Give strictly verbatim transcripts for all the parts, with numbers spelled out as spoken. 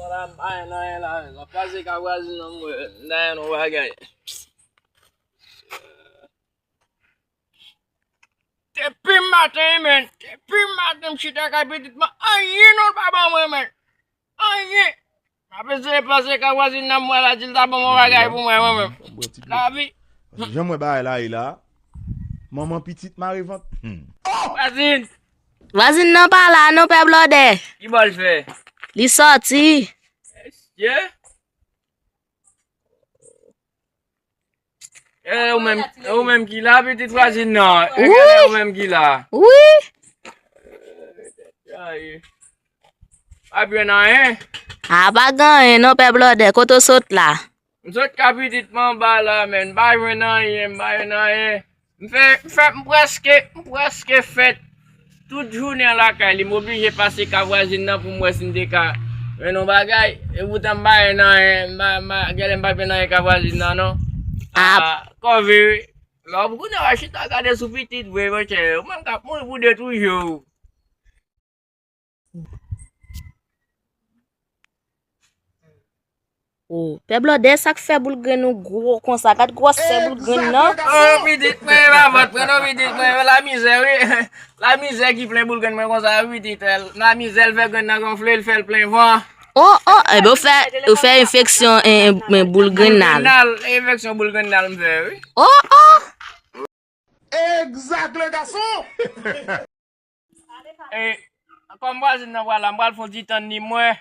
Sa la, m pa wè nan anyen la, menm. M ap pase kay vwazin nan, m wè nan yon bagay. Depi maten, men. Depi maten, m chita kay pitit mwen. Anyen non, l pa ban mwen, men. Anyen. M ap eseye pase kay vwazin nan, m wè la, di l ta ban mwen bagay pou mwen, mwen menm. Lavi. Jan m wè bagay la ye la. Manman pitit mare vant. Vwazin. Vwazin nan pa la, non, Pè Blòdè. Ki bò l fè? Li sòti. Mesye. E ou menm, e ou menm ki la, pitit vwazin nan. E gade ou menm ki la. Wi. Ay. Pa gen anyen. A, pa gen anyen non, Pè Blòdè, kote w sot la? M sot ka pitit mwen anba la, men m pa jwenn anyen, m pa jwenn anyen. M fè, m fè, m prèske, m prèske fè tout jounen an lakay li. M oblije pase kay vwazin nan pou m wè si m te ka jwenn yon bagay. E poutan m pa jwenn anyen, m pa, m pa, genlè m pa jwenn anyen kay vwazin nan, non. A. A, kòve, wi. Lè w konnen w ap chita gade sou pitit vre, monchè. Ou menm k ap mouri pou de toujou. O, Pè Blòdè, sa k fè boul grenn ou gwo konsa? Gad gwosè boul grenn nan. O, pitit mwen, pa vant mwen non, pitit mwen, lamizè, wi. Lamizè ki plen boul grenn mwen konsa, wi, pitit. Lamizè, l fè grenn nan gonfle, l fè l plen van. O, o, enben, ou fè, ou fè enfeksyon, en, en, en, boul grenn nan. Boul grenn nan, enfeksyon boul grenn nan, m fè, wi. O, o. Exact, le garçon! E, kòm vwazin nan pral la, m pral fè yon ti tann li, mwen.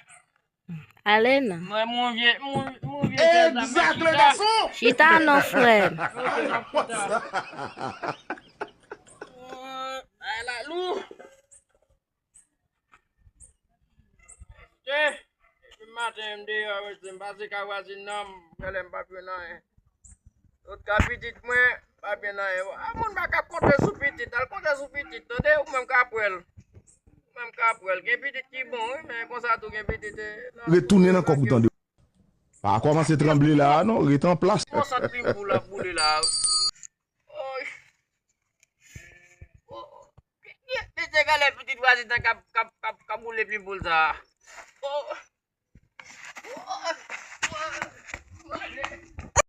Ale non. Mwen, mon vye, mon, mon vye chèz la, mwen chita. Exact, le garçon! Chita non, frè m. Ok, m ap chita. Ay, la lou. Che, depi maten m deyò, mesye, m pase kay vwazin nan, m genlè m p ap jwenn anyen. Tout ka pitit mwen, pa gen anyen. A, moun pa ka konte sou pitit, al konte sou pitit, tande, ou menm k ap wè l. Ou menm k ap wè l. Gen pitit ki bon, wi, men konsa tou gen pitit, e, nan retounen nan kòk ou, tande. Pa kòmanse tranble la, non, ret an plas. Konsantre pou l ap boule la. Oy. O, o. Mesye, gade pitit vwazin nan k ap, k ap, k ap, k ap boule pi boul sa. O.